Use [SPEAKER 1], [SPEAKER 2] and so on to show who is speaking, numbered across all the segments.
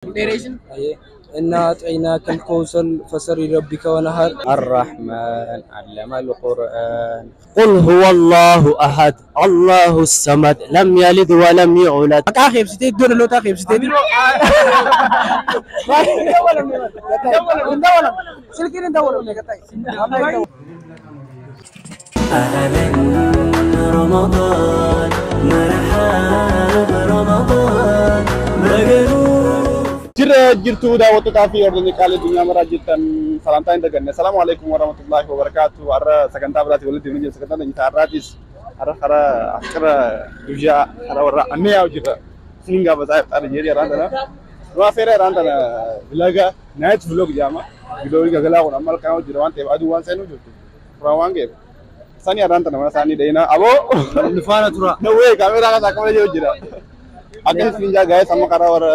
[SPEAKER 1] Narration.
[SPEAKER 2] إنا أعطيناك الكوثر فصل لربك ونهر. الرحمن علم القرآن.
[SPEAKER 3] قل هو الله أحد الله الصمد لم يلد ولم يولد.
[SPEAKER 1] Maqaa keebsitee iddoo dhalootaa keebsitee. Silkiin hin dawwalamne.
[SPEAKER 4] أهلا رمضان مرحبا رمضان مجنون.
[SPEAKER 5] Jirra jirtu daawwattootaa fi hordoftoota qaalii addunyaa maraa jirtan, salamtaa hin daganne. Salaamu alaikum warahmatullahi wabarakatuh. Har'a sagantaa biraatii walitti dhufnee jira. Sagantaa teenya har'aatis har'a karaa afqara guyyaa karaa warra annee yaa'u jirra. Isiniin gaafataa ifxaara jedhee har'aan tana. Nu affeera har'aan tana vlog night vlog jedhama. Vlogii gagalaa kun amma halkan jira waan ta'eef aduu waan seenuu jirtu. Suuraan waan ga'eef. Sani har'aan tana mana isaanii dhayina. Aboo!
[SPEAKER 2] Nu faana tura.
[SPEAKER 5] Nawwee kaameeraa kan akka malee jiru jira. Akkasitti hin jaa gaa'es amma karaa warra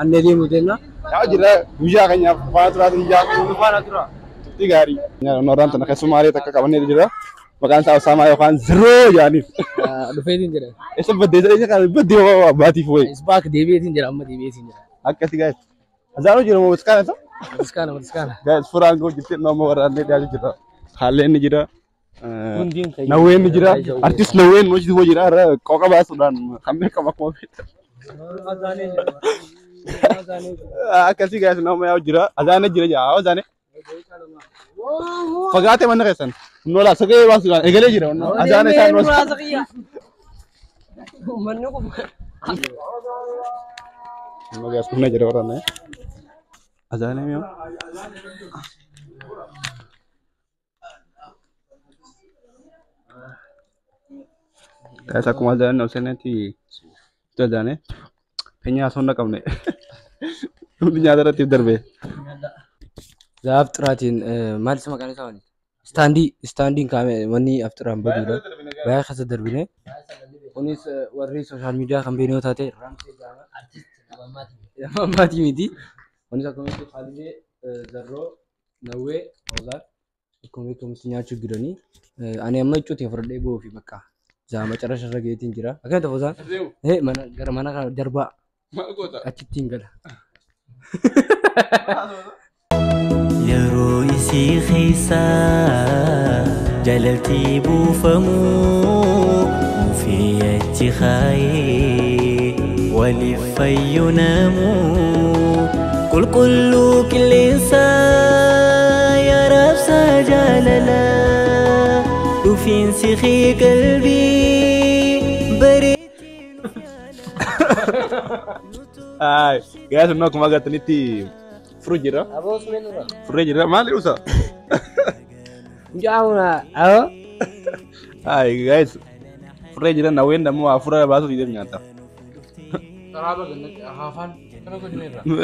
[SPEAKER 2] Annee deemu deemna.
[SPEAKER 5] Yaa jira guyyaa keenyaaf faana turaatiin jaa.
[SPEAKER 2] Nu faana tura.
[SPEAKER 5] Turtii gaarii. Noraan tana keessumaalee takka qabannee jira. Maqaan isaa Osaamaa yookaan Ziroo jedhaniif.
[SPEAKER 1] Dhufeetiin jira.
[SPEAKER 5] Isa baddee isa kana baddee baatiif wayi.
[SPEAKER 1] Isbaak deebi'eetiin jira, amma deebi'eetiin jira.
[SPEAKER 5] Akkasi gaa'es. Azaanuu jira moo iskaana isa?
[SPEAKER 1] Matiskaana, matiskaana.
[SPEAKER 5] Gaa'es furaan goo jirti nama waraannee dhiyaatu jira. Haalleen ni jira.
[SPEAKER 1] Hundiin kan
[SPEAKER 5] Nawween ni jira. Artist Nawween hojii jira irra qoqa baasuudhaan kan beekamu akkuma beekamu. Akkasii gaa'es nama yaa'u jira. Azaanee jira jaa azaanee. Fagaatee manna keessan. Nola sagalee baasuudhaan eegalee jira. Azaanee isaan
[SPEAKER 1] Manni kun.
[SPEAKER 5] Nama gaa'es humna jira waraannee. Azaanee mi'oo. Gaa'es akkuma azaanee ol seenetti azaanee. Peenya osoo hin qabne. Hundi nyaata irratti darbe.
[SPEAKER 2] Zaaf xiraatiin maal isa maqaan isaa wani? Istaandii istaandiin kaame wanni afxiraan baduudha. Baay'ee keessa darbine. Kunis warri sooshaal miidiyaa kan beeknu yoo taate Ramsee jedhama. Ammaatii miti. Kunis akkuma beektu Khaalidee Zarroo Nawwee Ozaar akkuma beekamutti nyaachuu jiranii. Ani amma iccootiin fudhadhee ba'uu fi bakka zaa macarasha irra gaheetiin jira. Akkamitti Fozaan? Mana gara mana kana darbaa achittiin gala.
[SPEAKER 4] Yeroo isii keessa jalaltii buufamu mufii achi kaayee waliif fayyu namu qulqulluu qilleensa yaa raabsa jaalala dhufiinsi kee qalbii bareechi.
[SPEAKER 5] Ay, gaa'es humna akkuma agartanitti furu jira. Furree jira. Maali dhusa?
[SPEAKER 2] Mucaa'uuna awoo.
[SPEAKER 5] Ay, gaa'es furree jira. Nawween dammoo afura baasuuf deemu nyaata.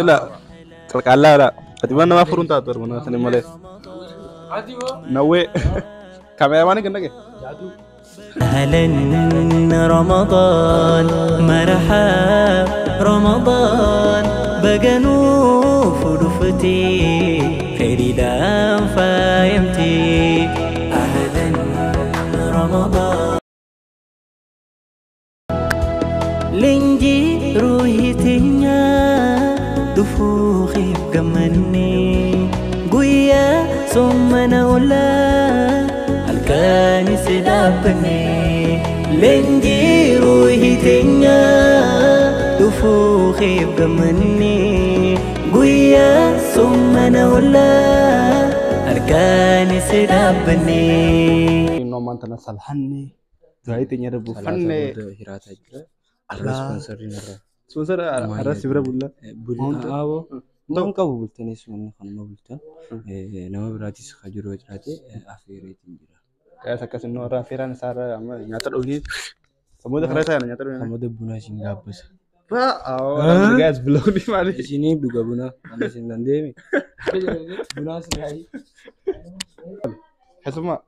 [SPEAKER 5] Ila qalqallaa dha. Ati waan nama furuun taatu mana sani malee. Nawwee kaameeraamaanii kan dhage.
[SPEAKER 4] أهلا رمضان مرحبا رمضان بجنوف دفتي خيري دام فايمتي. أهلا رمضان لنجي روحي تنيا دفوخي بجمني قويا ثم نولا الكانس دابني لنجي روحي تنيا دفوخي بجمني قويا ثم نولا الكانس دابني.
[SPEAKER 5] Inni tana salhanne du'aa teenya buufanne.
[SPEAKER 2] Hiraataa jira. Ispoonsarriin irra.
[SPEAKER 5] Sponsor arra si bira bulla.
[SPEAKER 2] Bulaa Waan qabu bultanis wanni kanuma bultan nama biraatis kan jiru yoo jiraate affeereetiin jira.
[SPEAKER 5] Gaa'es akkas inni warra affeeraan isaa irra amma nyaata dhugee. Sammuu karaa isaa nyaata dhugee.
[SPEAKER 2] Sammuu bunaa isin gaabbisa.
[SPEAKER 5] Gaa'es vlogii maali?
[SPEAKER 2] Isinii dhuga buna ani isin dandeemi. Bunaa siraayi.
[SPEAKER 5] Keessumaa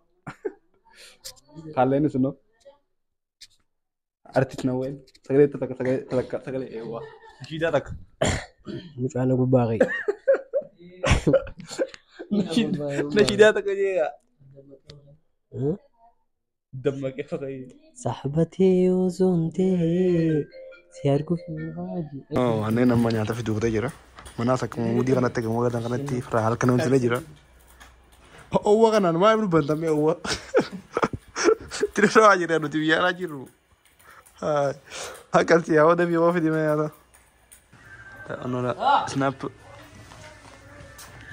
[SPEAKER 5] haalleen isinoo. Artist Nawween sagalee takka sagalee takka sagalee eewwa. Nashiidaa takka.
[SPEAKER 2] Mucaan gubbaa ka'e.
[SPEAKER 5] Nashiidaa takka jee. Dammaqee fakkaate.
[SPEAKER 2] Saxbatee osoo hin ta'e si arguuf hin baaju.
[SPEAKER 5] Wanneen amma nyaata fiduuf jira.
[SPEAKER 6] Manaas akkuma mudii kanatti akkuma agartan kanatti firaa halkan homsinee jira. Owwa kanaan maal nu bantamee owwa. Tiree jira nuti biyya alaa jirru. Akkasii yaa wada biyya fidi mee yaada. Onola snap.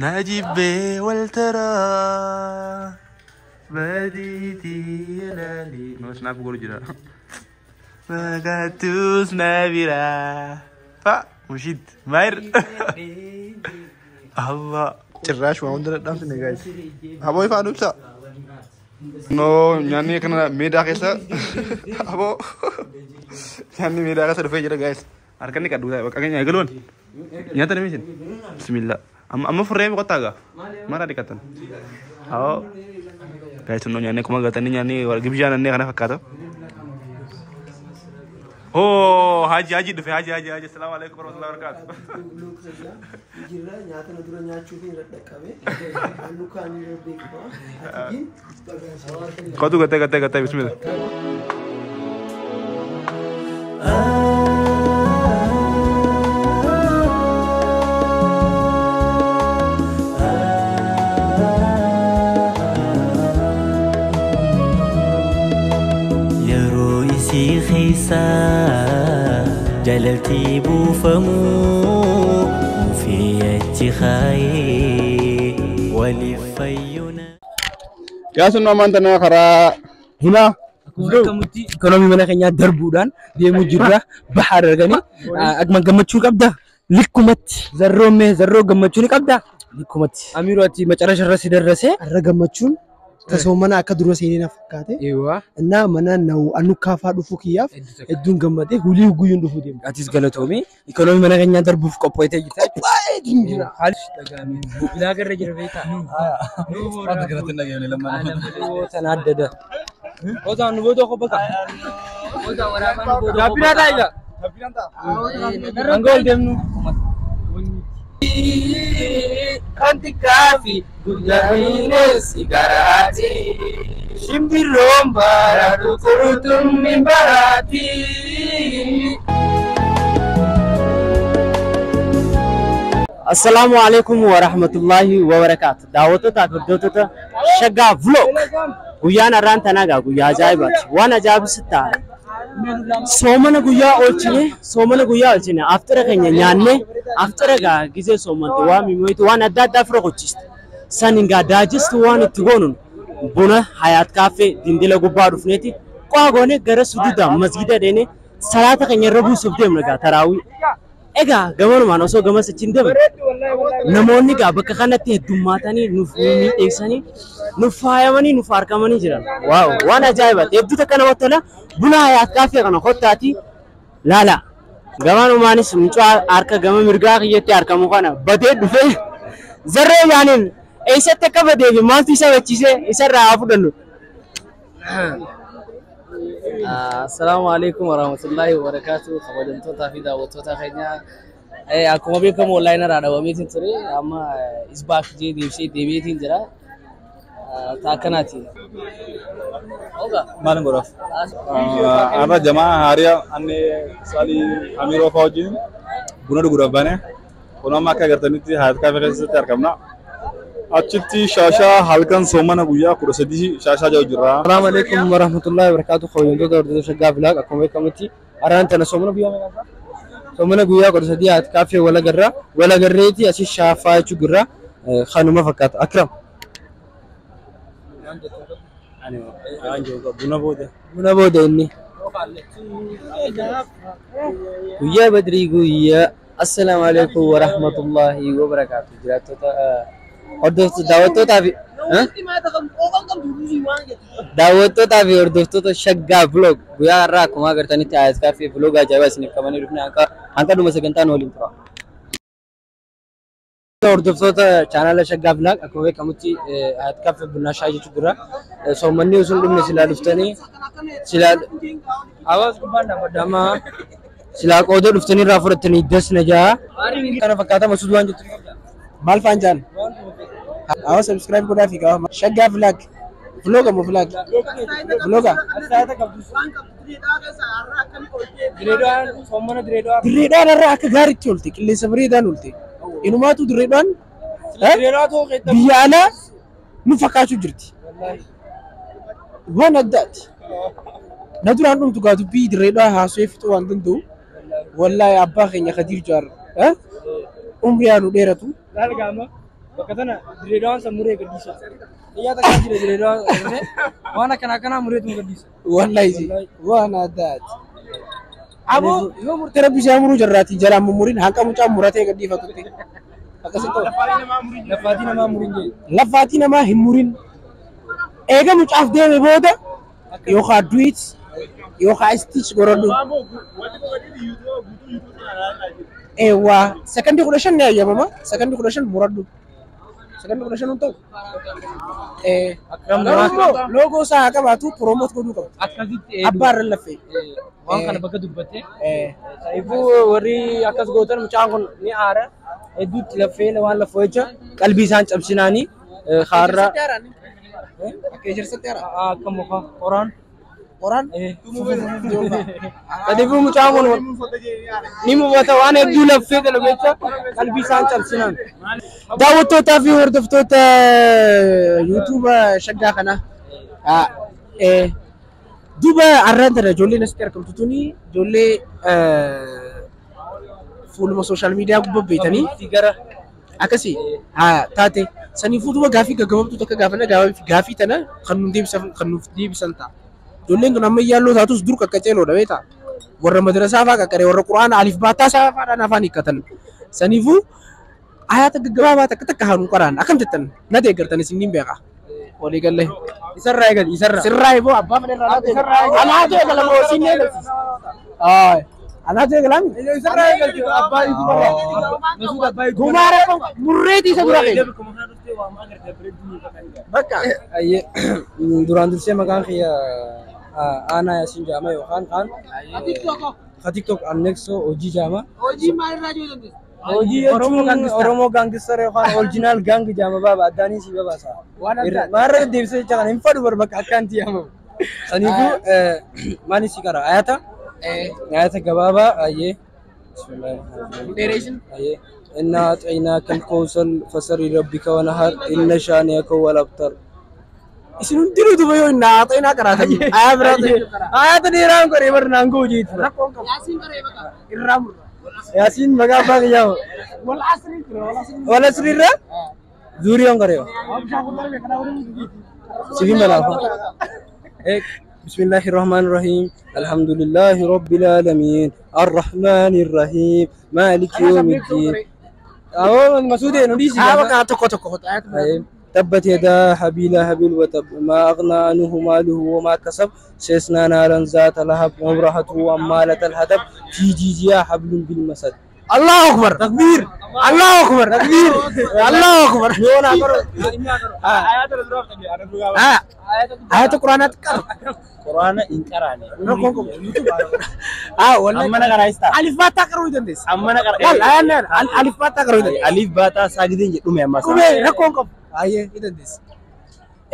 [SPEAKER 6] Najibee wal taraa. Badiitii ilaali. No snap godhu jira. Maqaatuus na biraa. Fa mushid maayir. Allah. Cirraash waan hunda dhadhaamsine guys. Aboo ifaan ibsa.
[SPEAKER 5] No nyaanni kana meedaa keessa aboo nyaanni meedaa keessa dhufee jira guys. Harka inni qaddu bakka keenya eegaluun. Nyaata ni misin. Bismillah. Amma furree qotaa gaa. Mara dhiqatan. Awoo. Guys no nyaanni akkuma agartanii nyaanni gibjaan annee kana fakkaata. Oh, Haji Haji dhufe Haji Haji Haji. Assalamu alaikum warahmatullahi wabarakatuh.
[SPEAKER 7] Jirra nyaata na dura nyaachuu fi dadhaqqabe. Halluu kaanii irra beekama. Ati
[SPEAKER 5] Qotu gattee gattee gattee bismillah.
[SPEAKER 4] Yeroo isii keessa jalaltii buufamuu mufii achi kaayee waliif fayyuna.
[SPEAKER 5] Yaa sun ammaan tana karaa hinaa.
[SPEAKER 2] Akkuma beekamutti ikoonoomii mana keenyaa darbuudhaan deemuu jirra. Bahaa arganii akkuma gammachuu qabda. Likkumatti zarroo mee zarroo gammachuu ni qabda. Likkumatti. Amiiroo ati macarasha irra si darrasee.
[SPEAKER 7] Har'a gammachuun tasuma akka dura seenee na fakkaate.
[SPEAKER 2] Eewwa.
[SPEAKER 7] Innaa mana anukkaa fa'aa dhufuu kiyyaaf hedduun gammadee hulii guyyuun dhufuu deema.
[SPEAKER 2] Atis galatoomii ikoonoomii mana keenyaa darbuuf qopho'itee jirta.
[SPEAKER 7] Qophaa'eetiin jira.
[SPEAKER 2] Haalli dhagaamee bilaa garra jira beektaa.
[SPEAKER 1] Wanta kanatti hin dhageenye lammaan.
[SPEAKER 2] Sana adda adda. Oota nu booda qofa ka. Oota waraabaa nu booda. Gaabbinaa taa'ila. Hanga ol deemnu. Kanti kaafi guddaa garaati. Shimbirroon bara qurxummiin baraati.
[SPEAKER 3] Assalaamu alaikum warahmatullahi wabarakatuh. Daawwattoota fi hordoftoota Shaggaa Vlog. Guyyaan har'aan tanaa gaa guyyaa ajaa'ibaati. Waan ajaa'ibsu ta'a. Soomana guyyaa oolchine, soomana guyyaa oolchine aftira keenya nyaanne, aftira gaa gizee soomante waan mimooyitu waan adda addaa fira qochiste. Saniin gaa daajistu waan itti goonuun buna Hayaat Kaaffee dindila gubbaa dhufneeti qaa goone gara suduudaa masgida deene salaata keenya irra buusuuf deemna gaa taraawii. Egaa gamanumaan osoo gamas achiin deemne namoonni gaa bakka kanatti heddummaatanii nuuf miidheegsanii nuuf faayamanii nuuf argamanii jiran. Waaw waan ajaa'ibaati. Hedduu takka namatti tola. Buna Hayaat Kaaffee kana kottaati laala. Gamanumaanis mucaa harka gama mirgaa kiyyatti argamu kana badee dhufee zarree yaaniin eessatti akka badee fi maaltu isa bachiisee isarraa haa fudhannu.
[SPEAKER 1] Assalaamu alaikum warahmatullahi wabarakatuh. Kabajamtootaa fi daawwattoota keenya. Akkuma beekamu onlaayinii irraa dhabameetiin ture. Amma isbaak jee deebisee deebi'eetiin jira. Akkanaati.
[SPEAKER 5] Maalin godhaaf? Har'a jamaa haariyaa anne Saalii Amiroo fa'aa wajjin buna dhuguudhaaf baane. Kun amma akka agartanitti Hayaat Kaaffee keessatti argamna. Achitti shaashaa halkan soomana guyyaa 13 shaashaa jiru jirra.
[SPEAKER 2] Assalaamu alaikum warahmatullahi wabarakatuh. Kabajamtoota hordoftoota Shaggaa Vlog akkuma beekamutti har'aan tana soomana guyyaa meeqaffaa? Soomana guyyaa 13 Hayaat Kaaffee walagarra. Walagarreeti asii shaafaa jechuu jirra. Kanuma fakkaata. Akram.
[SPEAKER 5] Buna booda.
[SPEAKER 2] Buna booda inni. Guyyaa badrii guyyaa. Assalaamu alaikum warahmatullahi wabarakatuh. Jiraattota hordoftoota daawwattootaa fi daawwattootaa fi hordoftoota Shaggaa Vlog guyyaa har'aa akkuma agartanitti Hayaat Kaaffee Vlog ajaa'ibaa isiniif qabanii dhufne hanga dhuma sagantaan waliin tura. Hordoftoota chaanaala Shaggaa Vlog akkuma beekamutti Hayaat Kaaffee Bunaa Shaayii jechuu jira. Soommanni osoo hin dhumne silaa dhuftanii silaa hawaasa gubbaan dhaabbadha amma silaa qooda dhuftanii irraa fudhattanii das na jaha. Kana fakkaata masuud waan jettu.
[SPEAKER 7] Maal faan jaan? Hawa subscribe godhaa fi gaafa Shaggaa Vlog. Vlog ammoo vlog. Vloga. Dirreedhaan har'a akka gaariitti oolte qilleensa bareedaan oolte. Inumaatu dirreedhaan biyya alaa nu fakkaachuu jirti. Waan addaati. Na duraan dhumtu gaa dubbii dirreedhaa haasawee fixuu waan danda'u. Wallaahi abbaa keenya Khadiir Jawaar umrii haa nu dheeratu.
[SPEAKER 2] Laal gaama bakka tana dirreedhaan san muree gadhiisa. Xiyyaa takkaa jira dirreedhaan waan akkana akkanaa mureetu gadhiisa.
[SPEAKER 7] Wallaahi waan addaati. Aboo yoo murtee rabbi isaa muruu jarraati jalaan mummuriin hanqa mucaa muratee gadhiifatutti. Akkasitti ta'u.
[SPEAKER 2] Laffaatii namaa muriin jee.
[SPEAKER 7] Laffaatii namaa hin murin. Eega mucaaf deeme booda yookaan duit yookaan istiich gorodhu. Eewwaa sekondii 15 ni ayyamama. Sekondii 15 muradhu. Sekondii 15 hin ta'u. Loogoo isaa haa qabaatu promote godhuu qabdu.
[SPEAKER 2] Akkasitti
[SPEAKER 7] Abbaa irra laffee.
[SPEAKER 2] waan kana bakka dubbattee. Ifuu warri akkas gootan mucaan kun ni aara. Hedduutti laffee waan laffoo jecha qalbii isaan cabsinaanii haarraa.
[SPEAKER 7] Akka ejersatti aara.
[SPEAKER 2] Akka muka qoraan.
[SPEAKER 7] Qoraan.
[SPEAKER 2] Kanaafuu mucaan kun ni mubata waan hedduu laffee dalagu jecha qalbii isaan cabsinaan.
[SPEAKER 7] Daawwattootaa fi hordoftoota yuutuuba shaggaa kanaa. Duuba har'aan tana ijoolleen asitti argamtu tuni ijoollee fuuluma sooshaal miidiyaa gubbaa beeytanii akkasii haa taate saniifuu duuba gaafii gaggabaabtuu takka gaafanna gaafii tana kan nuuf deebisan kan nuuf deebisan ta'a. Ijoolleen tun amma yaalloo taatus dur qaqqaceeloodha beektaa. Warra madrasaa fa'aa qaqqaree warra quraana alif baataa isaa fa'aadhaan afaan hiikkatan. Saniifuu ayaata gaggabaabaa takka takka haa nu qaraan akkam jettan na deeggartan isin niin beeka. Walii galee.
[SPEAKER 2] Isarraa eegali isarraa.
[SPEAKER 7] Sirraa iboo abbaa fedhe irraa laatu eegala. Anaatu eegala moo siin eegalsiisa. Anaatu eegalaami.
[SPEAKER 2] Isarraa eegali abbaa yuutuubarraa. Masuud abbaa yuutuubarraa.
[SPEAKER 7] Gumaara murreetii isa dura keenya. Bakka.
[SPEAKER 2] Duraan dursee maqaan kiyya Aanaa Yaasiin jedhama yookaan kaan ka TikTok Annexo hojii jedhama.
[SPEAKER 7] Hojii maalirraa jiru dandeessa?
[SPEAKER 2] Hojii jechuun Oromoo gaangistar yookaan original gang jedhama baaba addaanii si babaasa. Maarra deddeebisee jecha kana hin fadhu bar bakka akkanti yaamamu. Saniifuu maali si qara ayata? Ayata gabaabaa ayyee.
[SPEAKER 7] Dheereessin.
[SPEAKER 2] Ayyee. إنا أعطيناك الكوثر فصل ربك ونهر إن شانئك هو الأبتر.
[SPEAKER 7] Isin hundinuu duuba yoo inni haxeenaa qaraatan. Ayaa biraa ta'e.
[SPEAKER 2] Ayata dheeraan qoree bar naangoo hojiitu.
[SPEAKER 7] Rakkoon qabu. Yaasiin qaree maqaa. Irraa murra.
[SPEAKER 2] Yaasiin maqaa abbaa kiyyaa.
[SPEAKER 7] Wal asrii ture wal asrii.
[SPEAKER 2] Wal asriirra zuuriyoon qaree. Sifin balaafa. بسم الله الرحمن الرحيم الحمد لله رب العالمين الرحمن الرحيم مالك يوم الدين أهو مسعود نديسي
[SPEAKER 7] Haa bakka tokko tokko ayata biraa.
[SPEAKER 2] تبت يدا أبي لهب وتب ما أغنى عنه ماله وما كسب سيصلى نارا ذات لهب وامرأته حمالة الحطب في جيدها حبل من مسد.
[SPEAKER 7] الله أكبر تكبير الله أكبر تكبير الله أكبر. آيات القرآن تقرأ
[SPEAKER 3] Quraana hin qaraane.
[SPEAKER 7] آه والله
[SPEAKER 3] Amma na qaraayistaa?
[SPEAKER 7] ألف باء تقرأ dandeessa.
[SPEAKER 3] Amma na qara.
[SPEAKER 7] Wal ayaan alif baa taqra'uu dandeessa.
[SPEAKER 3] Alif baataa saagideen jedhume amma.
[SPEAKER 7] Dhumee rakkoon qabu. Baay'ee ni dandeessa.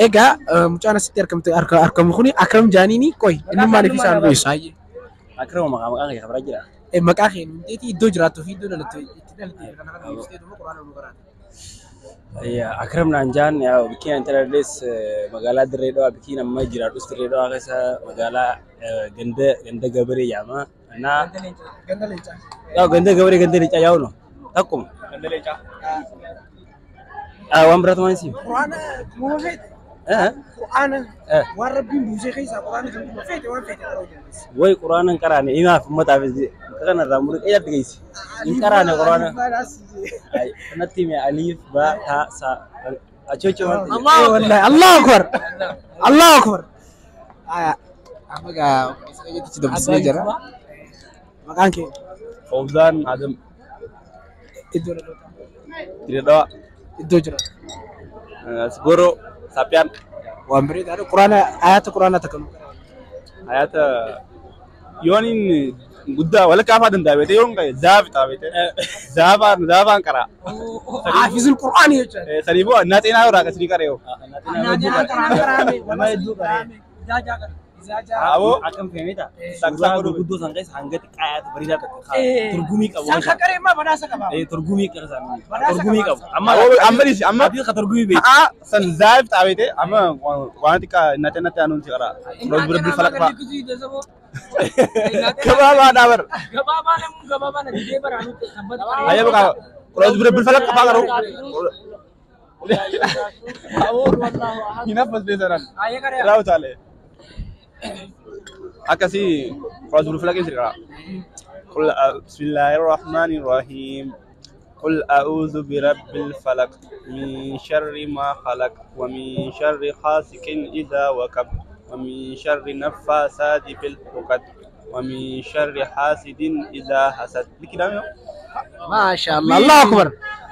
[SPEAKER 7] Egaa mucaan asitti argamte argamu kuni Akram Jaaniini qoy inni maaliif isaan beesu? Baay'ee.
[SPEAKER 3] Akram maqaa maqaan kee kabraa jira.
[SPEAKER 7] Maqaa kee nuti iddoo jiraattuu fi iddoo dhalattu itti dhalatte kana kana ibsitee dhuma quraana nu qaraate.
[SPEAKER 3] Akram naan jaan bikiin ani tajaajilles magaalaa Dirree Dhawaa bikiin amma jiraadhus Dirree Dhawaa keessa magaalaa ganda ganda gabaree jedhama. Naa
[SPEAKER 7] Ganda leencaa.
[SPEAKER 3] yaa ganda gabaree ganda leencaa yaa'u no takkuma.
[SPEAKER 5] Ganda leencaa.
[SPEAKER 3] Waan biraatu maal siif?
[SPEAKER 7] Quraana kuma feete. Quraana waan rabbiin buusee keessaa quraana kan kuma feete waan feete qara'uu dandeessa.
[SPEAKER 3] Way quraana hin qaraane himaaf ummataaf kana irraa murii qayyaddi geessi. Hin qaraane quraana. Kanatti hime aliif ba ta sa achocho maal
[SPEAKER 7] Allah wallahi Allahu akbar Allahu akbar. Amma gaa jetti dubbisnee jira. Maqaan kee
[SPEAKER 5] Fawzaan Adam
[SPEAKER 7] iddoo dhalootaa
[SPEAKER 5] Dirree Dhawaa
[SPEAKER 7] iddoo jiraatu.
[SPEAKER 5] Asgoroo Saaphiyaan
[SPEAKER 7] Waan bareedaadha. Quraana ayata quraanaa takka nu qara'a.
[SPEAKER 5] Ayata yoon inni guddaa walakkaa afaa danda'a beekte yoon qabe zaafi ta'a beekte zaafaan zaafaan qaraa.
[SPEAKER 7] Haafizul Qur'aanii jechuudha.
[SPEAKER 5] Saniifuu naxeenaa irraa akkasii qaree yoo.
[SPEAKER 7] Nama hedduu qaree.
[SPEAKER 5] Aboo.
[SPEAKER 8] Akkam feemeta.
[SPEAKER 5] Saksaa
[SPEAKER 8] Suuraa
[SPEAKER 5] godhu.
[SPEAKER 8] gurguddoo san keessa hanga xiqqaayaatu bareedaa tokko turgumii qabu.
[SPEAKER 7] San kakkaree maa badhaasa qaba.
[SPEAKER 8] Turgumii qaba san. Turgumii qabu. Amma
[SPEAKER 5] Aboo amma dhiisi amma.
[SPEAKER 8] Abdii ka turgumii beeku.
[SPEAKER 5] Haa san zaayif xaabete amma waan xiqqaa nate nate anuun si qara. Roos bira bil falaq fa'a. Gabaabaa dhaabar.
[SPEAKER 1] Gabaabaa namuu gabaabaa na didee baraanuu tabbata.
[SPEAKER 5] Ayya baqa roos bira bil falaq fa'a garuu. Aboo hin affas beesanan. Irraa utaalee. Akkasii roos bira falaq si qara. قل بسم الله الرحمن الرحيم قل أعوذ برب الفلق من شر ما خلق ومن شر غاسق إذا وقب ومن شر النفاثات في العقد ومن شر حاسد إذا حسد. لكدامي
[SPEAKER 7] Maasha Allah. Allahu akbar.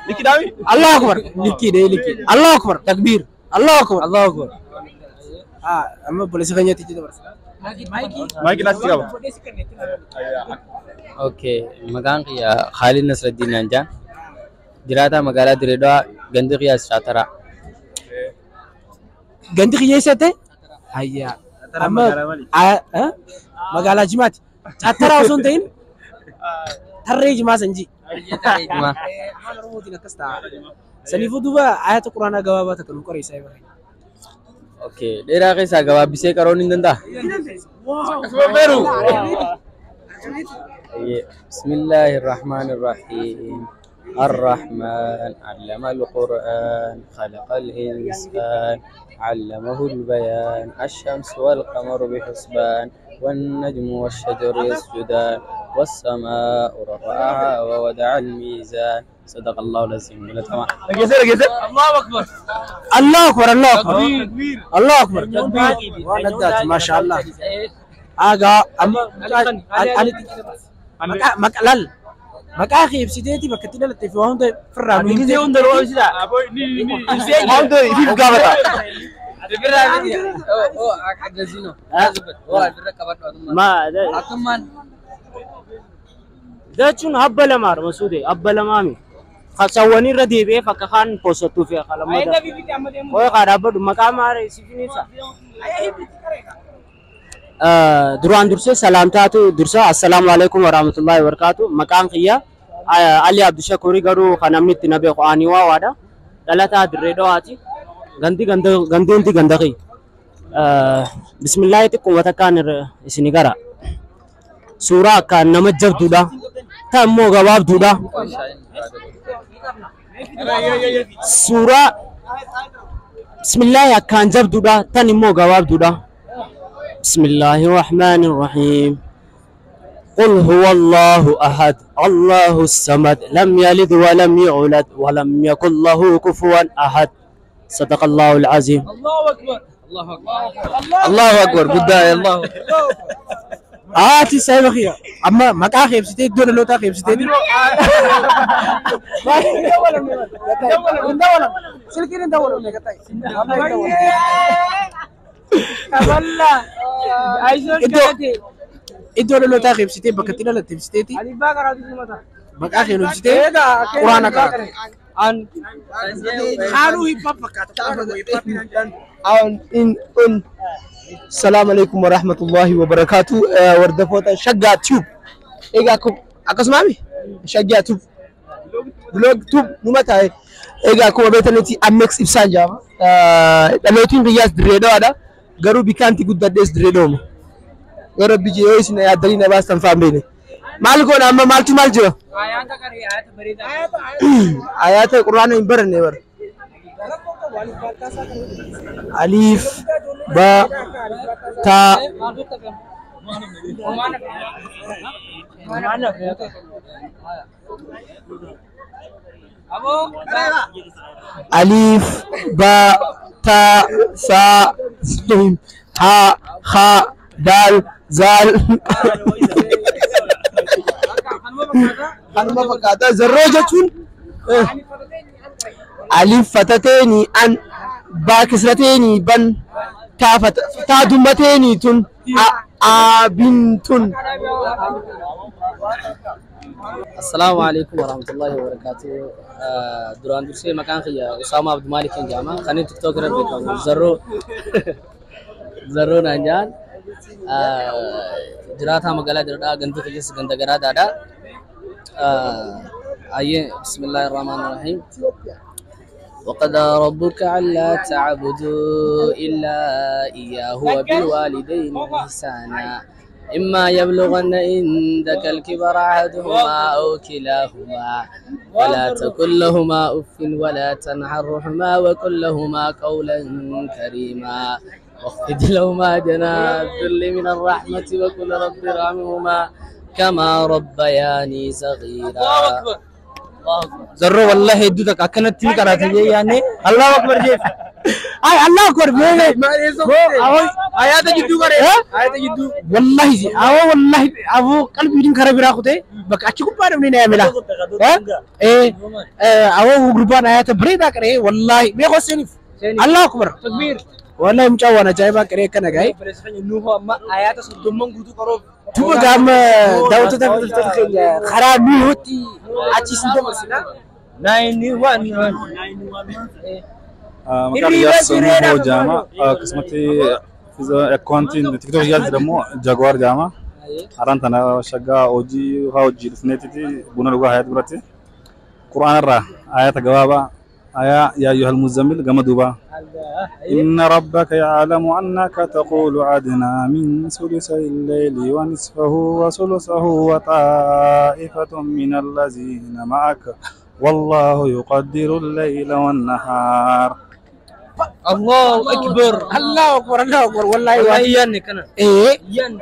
[SPEAKER 5] لكدامي
[SPEAKER 7] Allahu akbar. Likki dee likki. Allahu akbar. Takbiir. Allahu akbar. Allahu akbar. Ah, amma obboleessa keenyatti itti dabarsa.
[SPEAKER 5] مايك ناس تقبل.
[SPEAKER 2] Okay, maqaan kiyya Khaalid Nasruddin Anjaan. Jiraataa magaalaa Dirree Dhawaa gandi kiyya Shaataraa.
[SPEAKER 7] Gandi kiyya eessatti? Hayyaa. Amma magaalaa Jimaati. Cattaraa osoo hin ta'in tarree Jimaa san ji.
[SPEAKER 2] Jimaa.
[SPEAKER 7] Afaan Oromootiin akkas ta'a. Saniifuu duuba ayata quraanaa gabaabaa takka nu qoreessaa bara.
[SPEAKER 2] Okay, dheeraa keessaa gabaabbisee qaroon hin danda'a? بسم الله الرحمن الرحيم الرحمن علم القرآن خلق الإنسان علمه البيان الشمس والقمر بحسبان والنجم والشجر يسجدان والسماء رفعها ووضع الميزان صدق الله العظيم. تمام.
[SPEAKER 7] الله أكبر. الله أكبر. الله أكبر. الله أكبر. waan addaati maasha Allah. Aagaa amma ani maqaa laal maqaa kee ibsiteeti bakka itti dhalattee fi waan hunda firraa nu himtee.
[SPEAKER 1] Hunda roo ibsita.
[SPEAKER 5] Waan ta'e ifiif gaafata.
[SPEAKER 3] Ma jechuun abba lamaadha masuude abba lamaami. Kasawwan irra deebi'ee bakka kaan poosattuu fi lammata. Qoy kaa dhaabbadhu maqaa maara siif ni ibsa. Duraan dursee salaamtaatu dursa assalaamu alaikum warahmatullahi wabarakatuh. Maqaan kiyya Ali Abdushakurii garuu kan namni itti na beeku ani waawaadha. Dhalataa Dirree Dhawaati. Gandi gandoonti ganda kiyya. Bismillaahi xiqquma takkaan isini gara. Suuraa akkaan nama jabduudha. Ta immoo gabaabduudha. Suuraa bismillaahi akkaan jabduudha. Tan immoo gabaabduudha. بسم الله الرحمن الرحيم قل هو الله أحد الله الصمد لم يلد ولم يولد ولم يكن له كفوا أحد صدق الله العظيم.
[SPEAKER 2] الله أكبر قدام الله.
[SPEAKER 7] Ati saahiba kiyya amma maqaa kee ibsitee iddoo dhalootaa kee ibsitee. Silkiin hin dawwalamne gattaa'e. Iddoo dhalootaa kee ibsitee bakka itti dhalatte ibsiteeti maqaa kee nu ibsitee quraana qaraata. Haaluu hip hop fakkaata.
[SPEAKER 9] On in on. Assalamu alaikum warahmatullahi wabarakatuh. Hordoftoota Shaggaa Tube. Egaa akkasumaami Shaggaa Tube. Vlog Tube numa taa'e. Egaa akkuma beektanitti Ammex ibsaan jedhama. Dhalootiin biyyaas Dirree Dhawaadha. Garuu bikkaanti guddadhees Dirree Dhawuma. Gara biyya yoo isin yaaddanii na baastan fa'aan beekne. Maal goona amma maaltu maal jira? Ayaata quraana hin baranne bara. Alif, ba, ta, alif, ba, ta, sa, sin, ha, kha, dal, zal. Kanuma fakkaata. Zarroo jechuun alif fatateeni an baa kisrateeni ban taa taa dummateeni tun abintun.
[SPEAKER 1] Assalaamu alaikum warahmatullahi wabarakatuh. Duraan dursee maqaan kiyya Usaama Abdumalik kan jedhama. Kan inni TikTok irra beekamu Zarroo Zarroo naan jedhan. Jiraataa magaalaa Dirdaa ganda keessa ganda garaadaadha. Ayyee bismillaahi rahmaani rahiim. وقضى ربك ألا تعبدوا إلا إياه وبالوالدين إحسانا إما يبلغن عندك الكبر أحدهما أو كلاهما ولا تقل لهما أف ولا تنهرهما وقل لهما قولا كريما واخفض لهما جناح الذل من الرحمة وقل رب ارحمهما كما ربياني صغيرا. الله أكبر.
[SPEAKER 2] Zarro wallahi hedduu takka akkanatti ni qaraate jee yaanne Allahu akbar jee.
[SPEAKER 7] Ay Allahu akbar mee ayata jidduu qaree ayata jidduu wallahi awoo wallahi awoo qalbiin kara biraa kutee bakka achi gubbaa dhabnee na yaamila. Awoo gurbaan ayata bareedaa qaree wallahi mee qoseeniif Allahu akbar takbiir wallahi mucaa waan ajaa'ibaa qaree akkana gaa'e.
[SPEAKER 1] Ayata soddomman guutuu qaroof.
[SPEAKER 7] Duuba gaama daawwattoota fi hordoftoota keenya karaa nuutti achi sin dabarsina.
[SPEAKER 2] 911.
[SPEAKER 5] Maqaan Iyaas Nuhoo jedhama. Akkasumatti akkaawuntiin TikTok jalatti immoo Jaguar jedhama. Har'aan tana shaggaa hojii fa'aa hojii dhufneetiti buna dhugaa hayat biratti. Qura'aana irraa ayata gabaabaa ayaa yaa ayyuhal muzammil gama duubaa. إن ربك يعلم أنك تقول أدنى من ثلثي الليل ونصفه وثلثه وطائفة من الذين معك والله يقدر الليل والنهار.
[SPEAKER 1] الله أكبر
[SPEAKER 7] الله أكبر الله أكبر والله
[SPEAKER 1] يعني كنا
[SPEAKER 7] إيه
[SPEAKER 1] يعني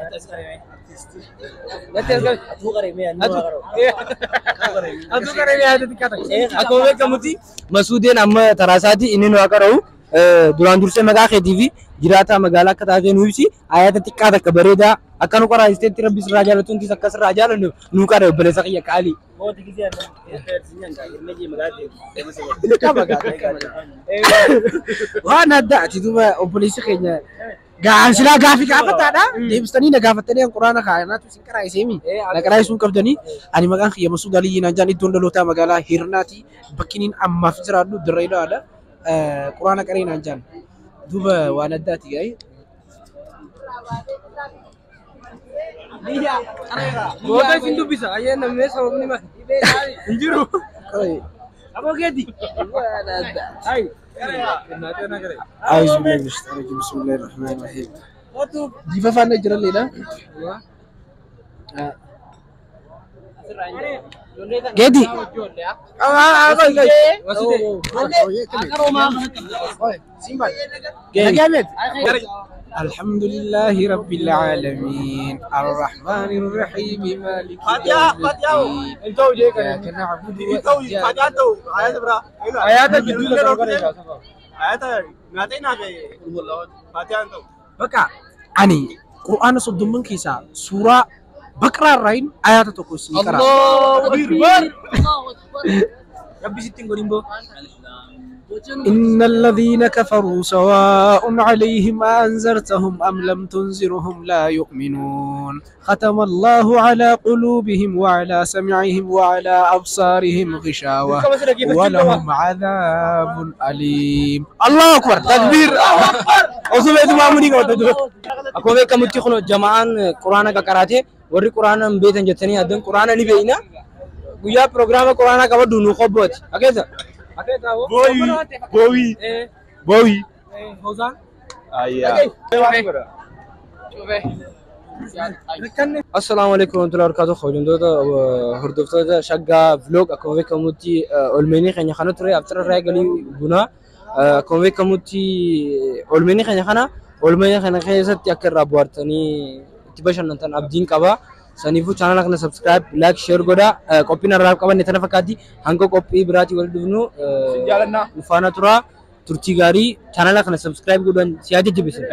[SPEAKER 1] Akkuma beekamutti
[SPEAKER 2] Masuudeen amma taraasaati inni nu haa qara'u duraan dursee maqaa keetii fi jiraataa magaalaa akka taatee nu ibsi ayata xiqqaa takka bareedaa akka nu qaraa'isteetti rabbi sirraa jaalatu intis akka sirraa jaalannu nu qara obboleessa kiyya qaalii.
[SPEAKER 7] Waan addaati duuba obboleessi keenya Gaan silaa gaafii gaafataadha. Deebistanii na gaafattanii quraana kaayanaatu isin qaraa'isee na qaraa'isuu qabdanii. Ani maqaan kiyya Masuud Aliyyi naan jaan iddoon dhalootaa magaalaa Hirnaati. Bakki inni ammaaf jiraadhu Dirree Dawaadha. Quraana qaree naan jaan. Duuba waan addaati gaa'e.
[SPEAKER 1] Booda isin dubbisa. Ayyee namni sababni maali? Hin jiru. Aboo keeti. Waan addaa.
[SPEAKER 7] أعوذ بالله من الشيطان الرجيم بسم الله الرحمن الرحيم ديفا فانا جرى لينا جدي الحمد لله رب العالمين الرحمن الرحيم مالك يوم الدين إياك نعبد وإياك Bakka ani Qur'aana soddomman keessaa suuraa Baqraa irraayin ayata tokko isin qara.
[SPEAKER 1] Allahu Akbar. Rabbi sitti hin godhin boo.
[SPEAKER 7] إن الذين كفروا سواء عليهم أأنذرتهم أم لم تنذرهم لا يؤمنون ختم الله على قلوبهم وعلى سمعهم وعلى أبصارهم غشاوة ولهم عذاب أليم. الله أكبر تكبير.
[SPEAKER 2] Osoo beektu maamuni qabata dura. Akkuma beekamutti kun jama'aan quraana qaqaraate warri quraana hin beektan jettanii addan quraana ni beekna. Guyyaa pirogiraama quraanaa qabadhu nu qobbooti. Akeessa.
[SPEAKER 5] Booyi booyi booyi. Ayyaa.
[SPEAKER 2] Assalaamu alaikum warahmatullahi wabarakatuh. Hojjettoota hordoftoota shaggaa vlog akkuma beekamutti olmeenii keenya kana ture aftara irraa galii bunaa akkuma beekamutti olmeenii keenya kana olmeenii kana keessatti akka irraa bohaartanii itti bashannantan abdiin qaba. Saniifuu chaanala kana subscribe, like, share godhaa. Qophiin irraa qabanne tana fakkaatti hanga qophii biraatii wal dhufnu nu faana turaa. Turtii gaarii chaanala kana subscribe godhan si haa jajjabeessan.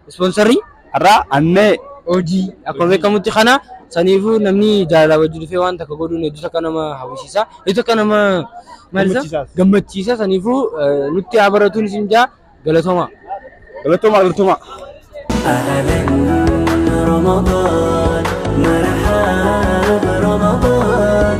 [SPEAKER 2] Ispoonsarii
[SPEAKER 5] Har'aa annee
[SPEAKER 2] hojii akkuma beekamutti kana saniifuu namni jaalala wajji dhufee waan takka godhuun hedduu takka nama hawwisiisa. Hedduu takka nama maal isa gammachiisa saniifuu nutti haa baratuun isin jaa galatooma.
[SPEAKER 5] Galatooma galatooma.
[SPEAKER 4] أهلا رمضان مرحبا رمضان.